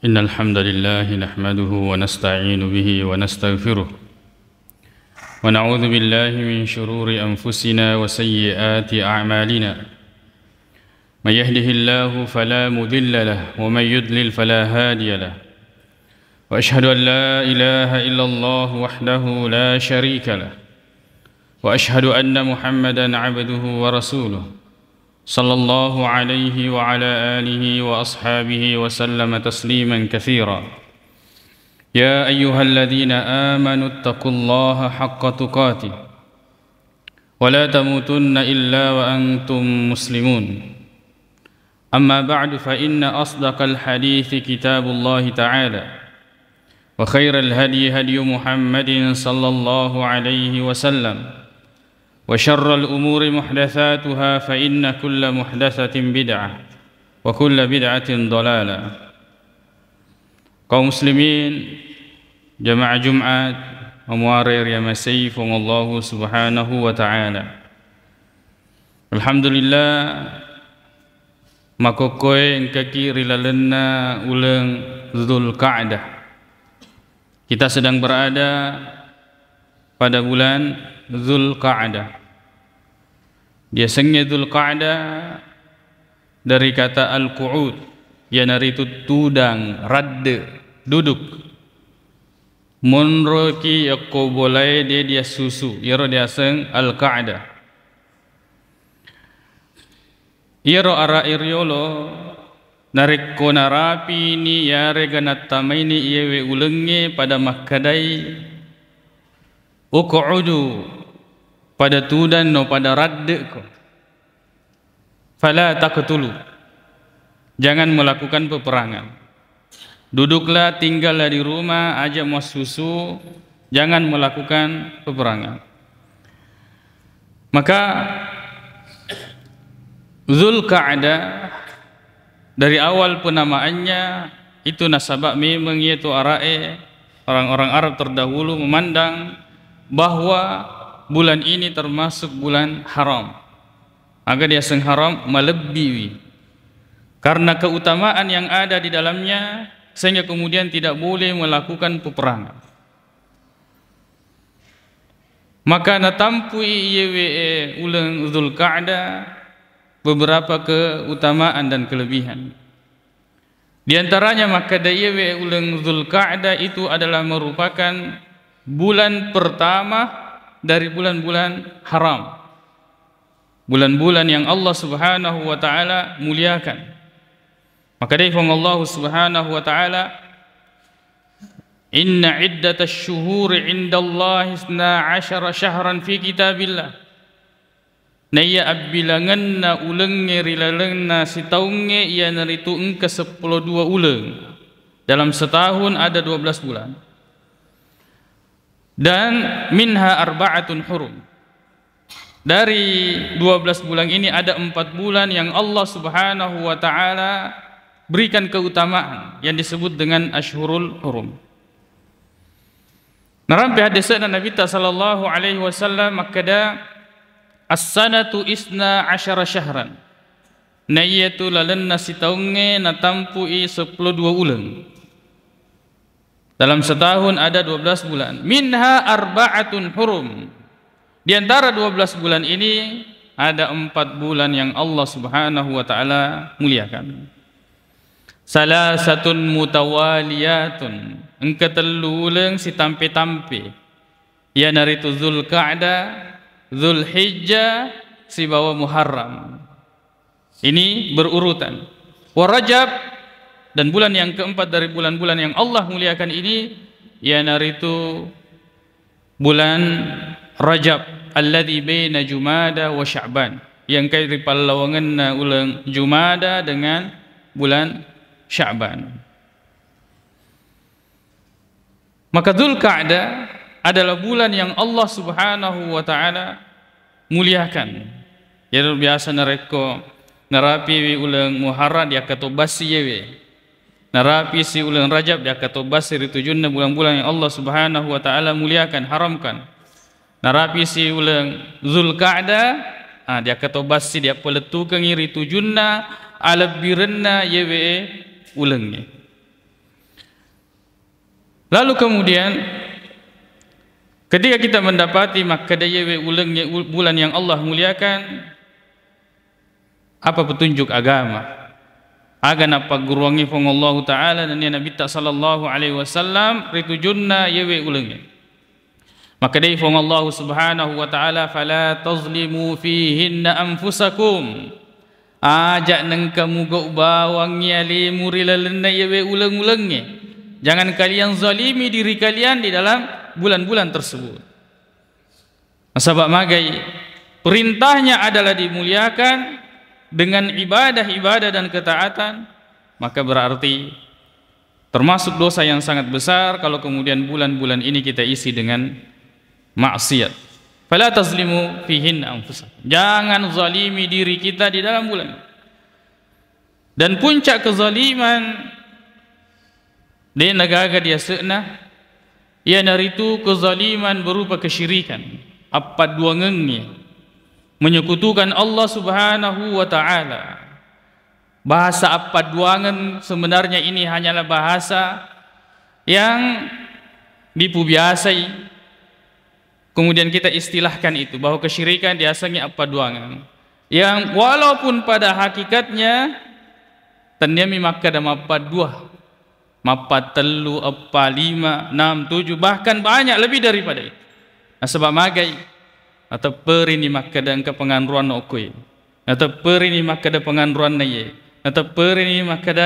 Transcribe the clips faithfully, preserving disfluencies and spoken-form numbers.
إن الحمد لله نحمده ونستعين به ونستغفره، ونعوذ بالله من شرور أنفسنا وسيئات أعمالنا. من يهده الله فلا مضل له، ومن يضلل فلا هادي له. وأشهد أن لا إله إلا الله وحده لا شريك له، وأشهد أن محمدا عبده ورسوله، صلى الله عليه وعلى آله وأصحابه وسلم تسليما كثيرا. يا أيها الذين آمنوا اتقوا الله حق تقاته ولا تموتن إلا وأنتم مسلمون. أما بعد، فإن أصدق الحديث كتاب الله تعالى، وخير الهدي هدي محمد صلى الله عليه وسلم، وشر الأمور محدثاتها، فإن كل محدثة بدعة، وكل بدعة ضلالة. Kaum muslimin, jamaah Jumat, mamuare riamasei Puang Allahu Subhanahu wa Ta'ala. Alhamdulillah, makokkoe engkaki ri lalenna uleng Zulqa'dah. Kita sedang berada pada bulan Zulqa'dah. Diasengnge Zulqa'dah dari kata al-qu'ud, iyanaritu tudang, radde, duduk. Monroki yakko bolae de diassusu, iyaro diaseng al-qa'dah. Iyaro ara'e riolo, narekko narapini yarega nattamaini iyewe ulengnge pada makkedai, "Uq'udu," pada tudanno, pada radde'ko. "Fala taqtulu," jangan melakukan peperangan. Duduklah, tinggallah di rumah, aja muassusu, jangan melakukan peperangan. Maka Zulqa'dah dari awal penamaannya itu nasaba memang iyatu ara'e orang-orang Arab terdahulu memandang bahwa bulan ini termasuk bulan haram. Aga diaseng haram, malebbiwi. Karena keutamaan yang ada di dalamnya, sehingga kemudian tidak boleh melakukan peperangan. Maka natampui iyewe uleng Zulqa'dah beberapa keutamaan dan kelebihan. Di antaranya makkeda iyewe uleng Zulqa'dah itu adalah merupakan bulan pertama dari bulan-bulan haram. Bulan-bulan yang Allah Subhanahu wa Ta'ala muliakan. Makkedai Puang Allah Subhanahu wa Ta'ala, "Inna iddatasy syuhuri 'indallahi isna asyara syahran fi kitabillah." Naiya abbilangenna ulengnge ri lalenna sitaungnge iyanaritu engka seppulo dua uleng. Dalam setahun ada dua belas bulan. Dan minha arba'atun hurum. Dari dua belas bulan ini ada empat bulan yang Allah Subhanahu wa Ta'ala berikan keutamaan yang disebut dengan Ashhurul Hurum. Narampe haddese'na Nabitta sallallahu alaihi wasallam makkeda, "As-sanatu isna asyara syahran." Naiyatu lalenna sitaungnge natampui seppulo dua uleng. Dalam setahun ada dua belas bulan. "Minha arba'atun hurum." Di antara dua belas bulan ini ada empat bulan yang Allah Subhanahu wa Ta'ala muliakan. "Salasatun mutawaliyatun." Engka tellu uleng sitampe-tampe. Iyanaritu Zulqa'dah, Zulhijjah, sibawa Muharram. Ini berurutan. Wa Rajab, dan bulan yang keempat dari bulan-bulan yang Allah muliakan ini, iyanaritu bulan Rajab, alladzi baina Jumada wa Sya'ban, yang kai ripallawangenna uleng Jumada dengan bulan Sya'ban. Maka Zulqa'dah adalah bulan yang Allah Subhanahu wa Ta'ala muliakan. Jadi biasa narekko narapiwi uleng Muharram diakkatobassi yewe. Narapisi uleng Rajab diakkatobassi ri tujunna bulan-bulan yang Allah Subhanahu wa Ta'ala muliakan, haramkan. Narapisi uleng Zulqa'dah, ah, diakkatobassi diappalettukengngi ri tujunna alebbirenna yewe ulengnge. Lalu kemudian, ketika kita mendapati makkeda iyewe ulengnge u-, bulan yang Allah muliakan, apa petunjuk agama? Aga nappagguruangngi Fuang Allahu Ta'ala nennia Nabitta sallallahu alaihi wasallam ri tujunna iyewe ulengnge. Makkedai Fuang Allahu Subhanahu wa Ta'ala, "Fala tazlimu fihinna anfusakum." Aja nengka mugau bawangngi alemu ri lalenna iyewe uleng-ulengnge. Jangan kalian zalimi diri kalian di dalam bulan-bulan tersebut. Nasaba magai, perintahnya adalah dimuliakan dengan ibadah-ibadah dan ketaatan, maka berarti termasuk dosa yang sangat besar kalau kemudian bulan-bulan ini kita isi dengan maksiat. "Fala tazlimu fihin anfusakum." Jangan zalimi diri kita di dalam bulan. Dan puncak kezaliman, de nagaga diase'na, iyanaritu kezaliman berupa kesyirikan, appadduangengnge, menyekutukan Allah Subhanahu wa Ta'ala. Bahasa appadduangen sebenarnya ini hanyalah bahasa yang dipubiasai, kemudian kita istilahkan itu, bahwa kesyirikan diasengngi appadduangen. Yang walaupun pada hakikatnya tenniami makkeda mappaddua, mappat tellu, eppa lima, enam, tujuh, bahkan banyak lebih daripada itu. Nasaba magai, natepperini makkeda engka penganruanna okkoe. Natepperini makkeda penganruanna iye. Natepperini makkeda,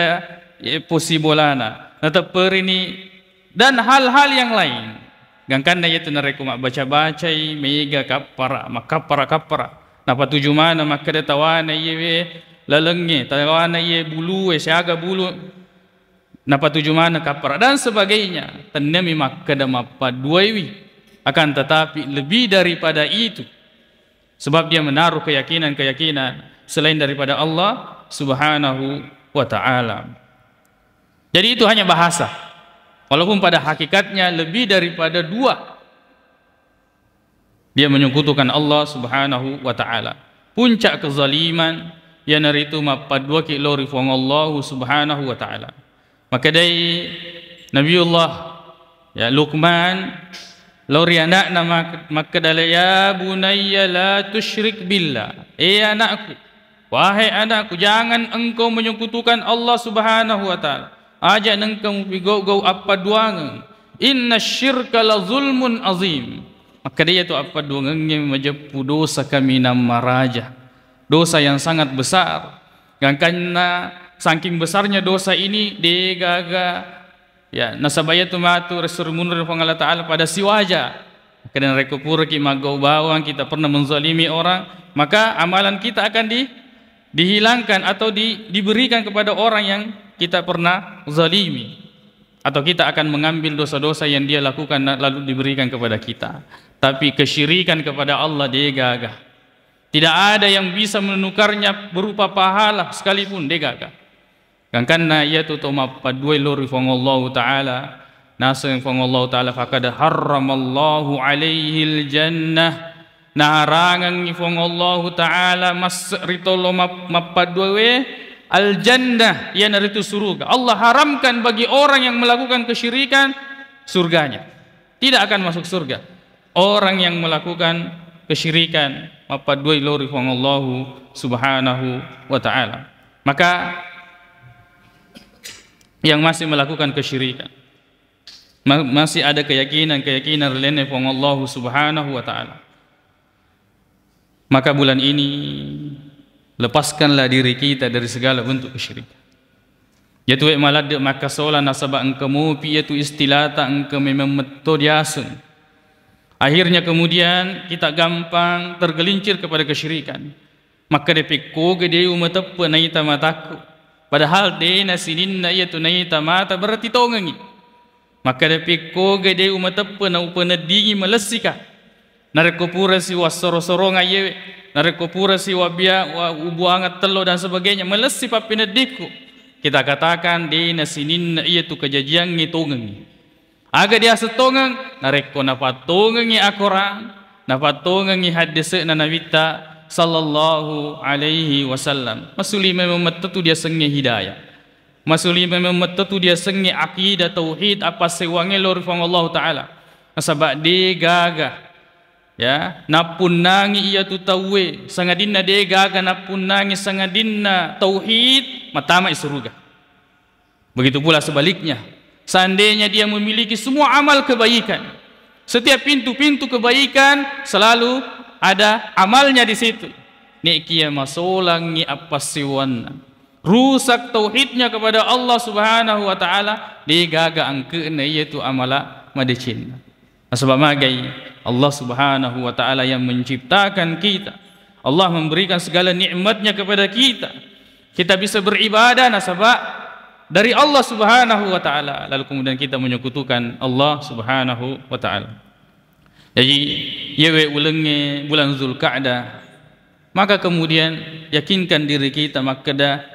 iye, posi bolana. Natepperini dan hal-hal yang lain. Gangkanna iyatu narekko mabbaca-bacai, mega kappara, makkappara-kappara. Napatuju maneng makkeda tawana iyewe lalengnge, tawana iye bulue, siaga bulu. Napatuju maneng kappara dan sebagainya. Tenniami makkeda mappaduaiwi. Akan tetapi lebih daripada itu. Sebab dia menaruh keyakinan-keyakinan selain daripada Allah Subhanahu wa Ta'ala. Jadi itu hanya bahasa. Walaupun pada hakikatnya lebih daripada dua. Dia menyekutukan Allah Subhanahu wa Ta'ala. Puncak kezaliman, iyanaritu mappadduaki lao ri Fuang Allahu Subhanahu wa Ta'ala. Makkedai Nabiullah, ya, Luqman, lao ri anakna mak-, makkeda, "Ya bunayya la tusyrik billah." Eh anakku, wahai anakku, jangan engkau menyekutukan Allah Subhanahu wa Ta'ala. Aja nengka mupigau-gau appaduangeng. "Inna syirka la zulmun azim." Makkeda iyatu appaduangengnge majeppu dosa kaminang maraja. Dosa yang sangat besar. Gangkanna saking besarnya dosa ini, degaga, ya, nasaba iyatu matu resur munri Puang Allah Ta'ala pada siwaja. Makkeda narekko puraki maggau bawang, kita pernah menzalimi orang, maka amalan kita akan di-, dihilangkan atau di-, diberikan kepada orang yang kita pernah zalimi. Atau kita akan mengambil dosa-dosa yang dia lakukan na-, lalu diberikan kepada kita. Tapi kesyirikan kepada Allah degaga. Tidak ada yang bisa menukarnya berupa pahala sekalipun, degaga. Gangkanna iyatu to mappaduai lao ri Puang Allahu Ta'ala, naseng Puang Allahu Ta'ala, "Faqad harramallahu alaihil jannah." Naharangengngi Puang Allahu Ta'ala masse ri tolo map-, mappaduaiwe al-jannah, iyanaritu suruga. Allah haramkan bagi orang yang melakukan kesyirikan surganya. Tidak akan masuk surga orang yang melakukan kesyirikan, mappaduai lao ri Puang Allahu Subhanahu wa Ta'ala. Maka yang masih melakukan kesyirikan, ma-, masih ada keyakinan-keyakinan ri lalenna Puang Allahu Subhanahu wa Ta'ala, maka bulan ini lepaskanlah diri kita dari segala bentuk kesyirikan. Iyatu we maladde makkasola nasaba engka mopi iyatu istilata engka memeng metto diaseng. Akhirnya kemudian kita gampang tergelincir kepada kesyirikan. Makkeda pekkoga de umateppe naita matakku. Padahal dena sininna iyatu naita mata berarti tongengi. Makkeda pekkoga de umateppe na upeneddingi malessika. Narekko pura siwassoro-soronga iyewe, narekko pura siwabbia-, wa-, ubuangeng tello dan sebagainya, malessi pappeneddikku. Kita katakan dena sininna iyatu kajajiangnge tongengi. Aga diaseng tongeng? Narekko napattongengi akorang, napattongengi haddese'na Nabitta sallallahu alaihi wasallam. Masuli memeng metto tu diasengnge hidayah. Masuli memeng metto tu diasengnge akidah tauhid, appassewwangnge lao ri Puang Allahu Ta'ala. Nasaba de gaga, ya, nappunnangi iyatu tauwe, sangadinna de gaga nappunnangi sangadinna tauhid, mattama i suruga. Begitu pula sebaliknya, seandainya dia memiliki semua amal kebaikan, setiap pintu-pintu kebaikan selalu ada amalnya di situ. Nekia masolangi appassewwanna, rusak tauhidnya kepada Allah Subhanahu wa Ta'ala, de gaga angke'na iyatu amala madecenna. Nasaba magai, Allah Subhanahu wa Ta'ala yang menciptakan kita. Allah memberikan segala nikmatnya kepada kita. Kita bisa beribadah nasaba dari Allah Subhanahu wa Ta'ala. Lalu kemudian kita menyekutukan Allah Subhanahu wa Ta'ala. Jadi, iyawe ulengnge bulan Zulka'dah, maka kemudian yakinkan diri kita makkeda,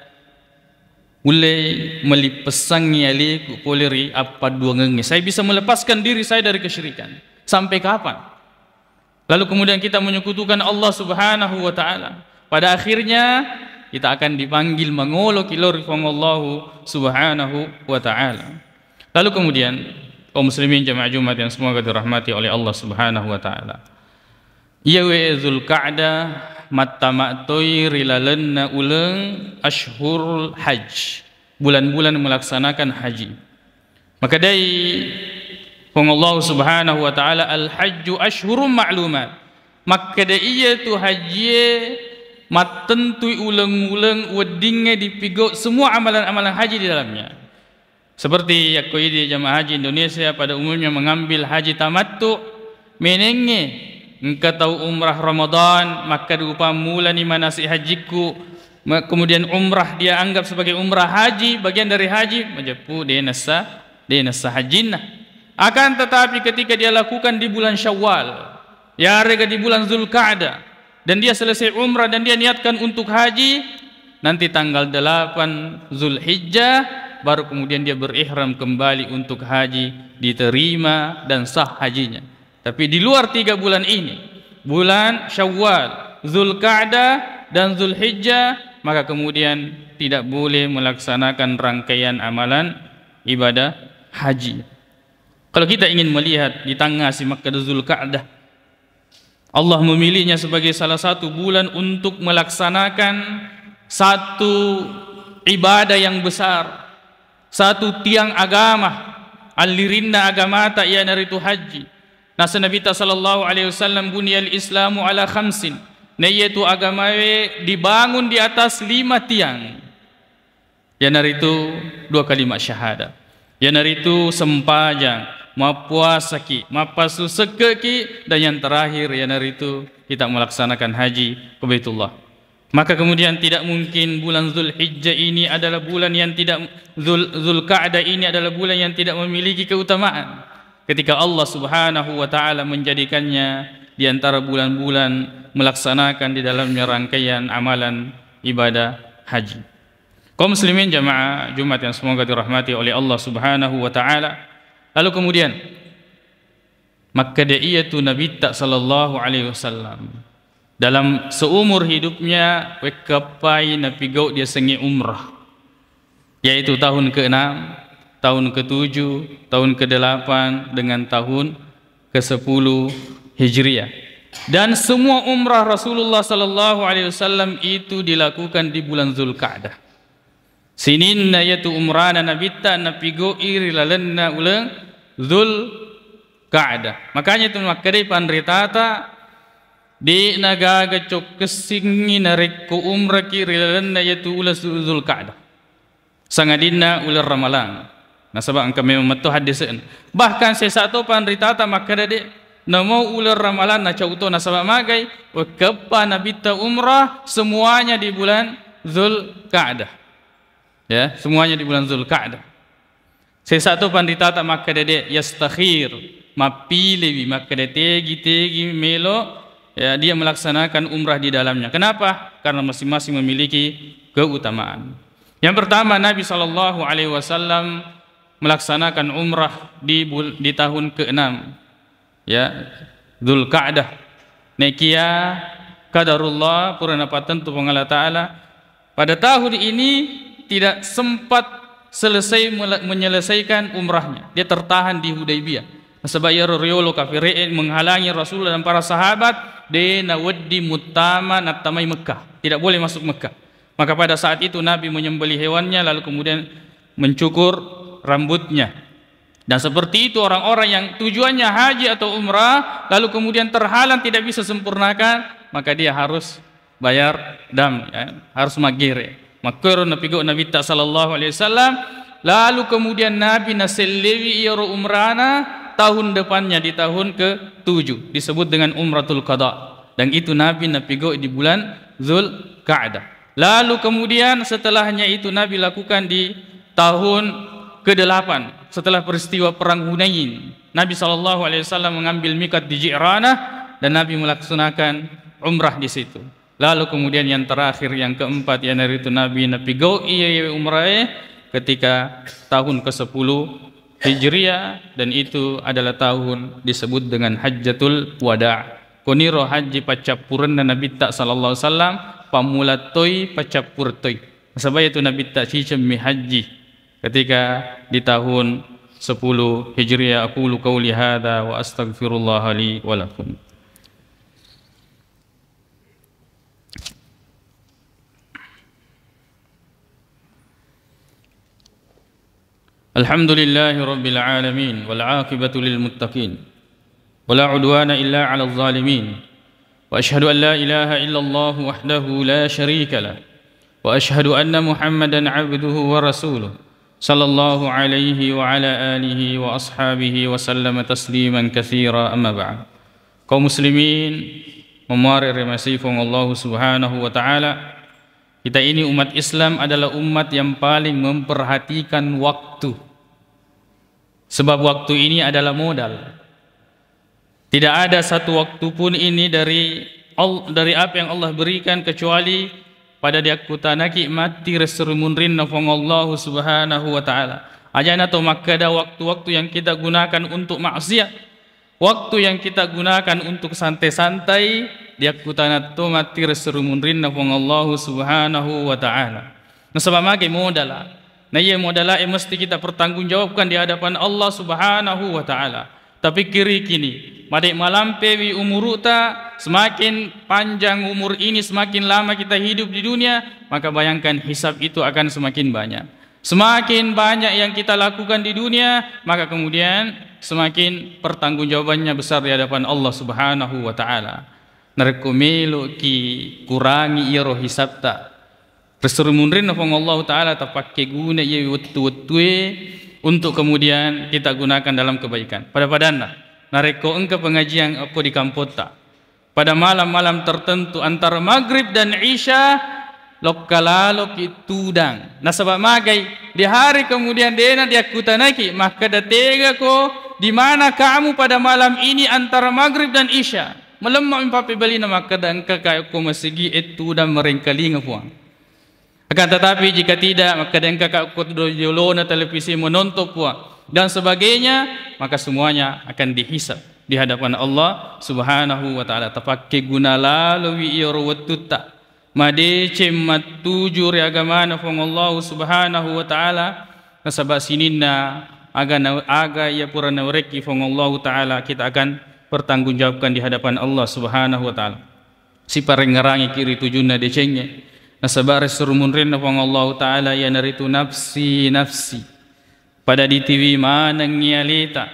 "Ulle malippessangngi aleku pole ri appadduangengnge. Saya bisa melepaskan diri saya dari kesyirikan. Sampai kapan?" Lalu kemudian kita menyekutukan Allah Subhanahu wa Ta'ala. Pada akhirnya, kita akan dipanggil mangoloki lao ri Puang Allahu Subhanahu wa Ta'ala. Lalu kemudian, kaum muslimin jamaah Jumat yang semoga dirahmati oleh Allah Subhanahu wa Ta'ala, iyawe Zulka'dah mattama toi ri lalenna uleng Ashhurul Hajj, bulan-bulan melaksanakan haji. Makkedai Puang Allah Subhanahu wa Ta'ala, "Al-hajju ashhurum ma'lumat." Makkeda iyatu hajie mattentui uleng-uleng weddingnge dipigau semua amalan-amalan haji di dalamnya. Seperti yakko idi jamaah haji Indonesia pada umumnya mengambil haji tamattu, menengnge engka tau umrah Ramadan, makkeda upammulani manasik hajikku, ma-, kemudian umrah dia anggap sebagai umrah haji, bagian dari haji, majeppu de nassa, de nassa hajinna. Akan tetapi ketika dia lakukan di bulan Syawal, yarega di bulan Zulka'dah, dan dia selesai umrah dan dia niatkan untuk haji, nanti tanggal delapan Zulhijjah, baru kemudian dia berihram kembali untuk haji, diterima dan sah hajinya. Tapi di luar tiga bulan ini, bulan Syawal, Zulka'dah, dan Zulhijjah, maka kemudian tidak boleh melaksanakan rangkaian amalan ibadah haji. Kalau kita ingin melihat di tangngasi makkeda Zulka'dah, Allah memilihnya sebagai salah satu bulan untuk melaksanakan satu ibadah yang besar, satu tiang agama, allirinna agamata, iyanaritu haji. Nasa Nabitta sallallahu alaihi wasallam, "Buniyal Islamu ala khamsin." Naiyetu agamae dibangun di atas lima tiang. Iyanaritu dua kalimat syahadat. Iyanaritu sempajang, mappuasaki, mappassu sekkeki, dan yang terakhir iyanaritu kita melaksanakan haji ke Baitullah. Maka kemudian tidak mungkin bulan Zulhijjah ini adalah bulan yang tidak, Zul-, Zulka'dah ini adalah bulan yang tidak memiliki keutamaan. Ketika Allah Subhanahu wa Ta'ala menjadikannya di antara bulan-bulan melaksanakan di dalamnya rangkaian amalan ibadah haji. Kaum muslimin jamaah Jumat yang semoga dirahmati oleh Allah Subhanahu wa Ta'ala. Lalu kemudian, makkeda iyatu Nabitta sallallahu alaihi wasallam, dalam seumur hidupnya, wekkappai napigau diasengnge umrah, yaitu tahun keenam, tahun ketujuh, tahun kedelapan, dengan tahun kesepuluh Hijriah. Dan semua umrah Rasulullah sallallahu alaihi wasallam itu dilakukan di bulan Zulka'dah. Sininna iyatu umrana Nabitta napigau'i ri lalenna uleng Zulka'dah. Makanya itu makkedai panritata, de'na gaga cokkessingngi narekko umraki ri lalenna iyatu uleng Zul-, Zulka'dah. Sangadinna uleng Ramalang. Nasaba engka memang metto haddese'na. Bahkan sesa to panritata makkeda de' namo uleng Ramalang nacau to, nasaba magai, wekkeppa Nabitta umrah semuanya di bulan Zulka'dah. Ya, semuanya di bulan Zulka'dah. Sesa to panritata makkeda de' yastakhir, mappilewi makkeda tegi-tegi melo, ya, dia melaksanakan umrah di dalamnya. Kenapa? Karena masing-masing memiliki keutamaan. Yang pertama, Nabi sallallahu alaihi wasallam melaksanakan umrah di bul-, di tahun keenam, ya, Zulka'dah. Nekia qadarullah pura napattentu Puang Allah Ta'ala, pada tahun ini tidak sempat selesai mele-, menyelesaikan umrahnya. Dia tertahan di Hudaibiyah. Nasaba iyaro riolo kafire'e menghalangi Rasulullah dan para sahabat, de nawedding muttama nattamai Mekkah. Tidak boleh masuk Mekkah. Maka pada saat itu Nabi menyembelih hewannya lalu kemudian mencukur rambutnya. Dan seperti itu orang-orang yang tujuannya haji atau umrah lalu kemudian terhalang tidak bisa sempurnakan, maka dia harus bayar dam, ya, harus maggere. Makkuero napigau Nabitta sallallahu alaihi wasallam, lalu kemudian Nabi nasellewi iyaro umrana tahun depannya, di tahun ketujuh, disebut dengan umratul qada. Dan itu Nabi napigau di bulan Zulkaadah. Lalu kemudian setelahnya itu Nabi lakukan di tahun kedelapan setelah peristiwa perang Hunain. Nabi sallallahu alaihi wasallam mengambil mikat di Ji'ranah dan Nabi melaksanakan umrah di situ. Lalu kemudian yang terakhir, yang keempat, iyanaritu Nabi napigau iya umrae ketika tahun kesepuluh Hijriah, dan itu adalah tahun disebut dengan Hajjatul Wada. Koniro haji paccappurenna Nabitta sallallahu alaihi wasallam, pammula toi, paccappur toi. Nasaba itu Nabitta cicemmi haji ketika di tahun sepuluh Hijriah. Aqulu qauli hadza wa astaghfirullah li wa lakum. الحمد لله رب العالمين، والعاقبة للمتقين، ولا عدوان إلا على الظالمين، وأشهد أن لا إله إلا الله وحده لا شريك له، وأشهد أن محمدا عبده ورسوله، صلى الله عليه وعلى آله وأصحابه وسلم تسليما كثيرا، أما بعد. Kaum muslimin, memuare remasi Puang Allah Subhanahu wa Ta'ala, kita ini umat Islam adalah umat yang paling memperhatikan waktu. Sebab waktu ini adalah modal. Tidak ada satu waktu pun ini dari Al-, dari apa yang Allah berikan kecuali pada diakkutanaki matti resseru munrinna Puang Allah Subhanahu wa Ta'ala. Ajana to makkeda waktu-waktu yang kita gunakan untuk maksiat, waktu yang kita gunakan untuk santai-santai, diakkutana to matti resseru munrinna Puang Allah Subhanahu wa Ta'ala. Nasaba magi modala. Na iya modala e mesti kita pertanggungjawabkan di hadapan Allah Subhanahu wa Ta'ala. Tapikkiri kini, made malampewi umuruta, semakin panjang umur ini, semakin lama kita hidup di dunia, maka bayangkan hisab itu akan semakin banyak. Semakin banyak yang kita lakukan di dunia, maka kemudian semakin pertanggungjawabannya besar di hadapan Allah Subhanahu wa Ta'ala. Narekko meloki kurangi iyaro hisabta, resseru munrinna Puang Allah Ta'ala, tapakkeguna iya wettu-wettue untuk kemudian kita gunakan dalam kebaikan. Pada-padanna, narekko engka pengajian okko di kampotta, pada malam-malam tertentu antara maghrib dan isya, lokka laloki tudang. Nasaba magai, di hari kemudian dena diakkutanaiki, makkeda, "Tegako, di mana kamu pada malam ini antara maghrib dan isya?" Malemma mi pappebalina makkeda, "Engka ka okko masigi e tudang marengkalinga Puang." Akan tetapi jika tidak, makkeda, "Engka ka okko do-, jolona televisi menonton Puang," dan sebagainya, maka semuanya akan dihisab di hadapan Allah Subhanahu wa Ta'ala. Tapakkeguna lalowi iyaro wettutta madeceng mattuju ri agamana Puang Allah Subhanahu wa Ta'ala, nasaba sininna aga na-, aga iya pura nawerekki Puang Allah Ta'ala, kita akan pertanggungjawabkan di hadapan Allah Subhanahu wa Ta'ala. Siparengngerangiki ri tujunna decengnge. Nasaba resseru munrinna Puang Allah Ta'ala iyanaritu nafsi, nafsi. Pada ditiwi manengngi aleta.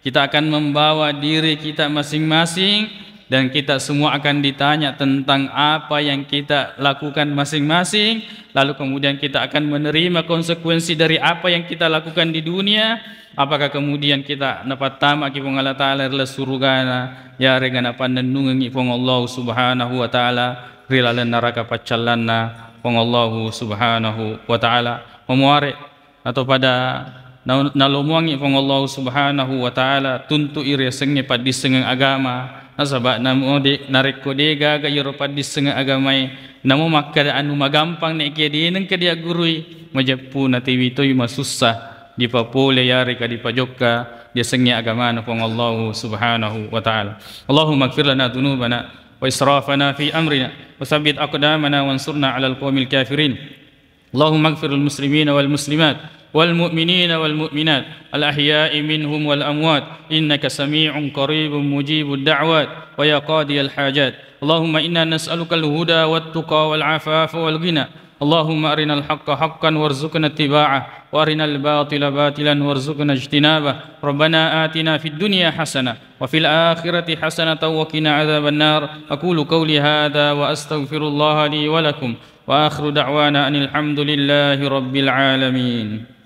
Kita akan membawa diri kita masing-masing dan kita semua akan ditanya tentang apa yang kita lakukan masing-masing, lalu kemudian kita akan menerima konsekuensi dari apa yang kita lakukan di dunia. Apakah kemudian kita napattamaki Puang Allah Ta'ala ri laleng surugana, yarega napannennungengngi Puang Allah Subhanahu wa Ta'ala ri laleng naraka paccallanna Puang Allah Subhanahu wa Ta'ala? Mamuare atau pada na-, nalomoangngi Puang Allah Subhanahu wa Ta'ala, tuntu'i riasengnge paddissengeng agama, nasaba namo de-, narekko degaga iyaro paddissengeng agamae, namo makkeda anu magampang nekia denengka diaggurui, majeppu natiwi toi masussa dipapole yareka dipajokka diasengnge agamana Puang Allah Subhanahu wa Ta'ala. Allahumma ighfir lana dzunubana wa israfana fi amrina wa tsabbit aqdamana wansurna 'alal qaumil kafirin. اللهم اغفر للمسلمين والمسلمات والمؤمنين والمؤمنات الأحياء منهم والأموات إنك سميع قريب مجيب الدعوات ويا قاضي الحاجات. اللهم إنا نسألك الهدى والتقى والعفاف والغنى. اللهم أرنا الحق حقا وارزقنا اتباعه وأرنا الباطل باطلا وارزقنا اجتنابه. ربنا آتنا في الدنيا حسنة وفي الآخرة حسنة وقنا عذاب النار. أقول قولي هذا وأستغفر الله لي ولكم وآخر دعوانا أن الحمد لله رب العالمين.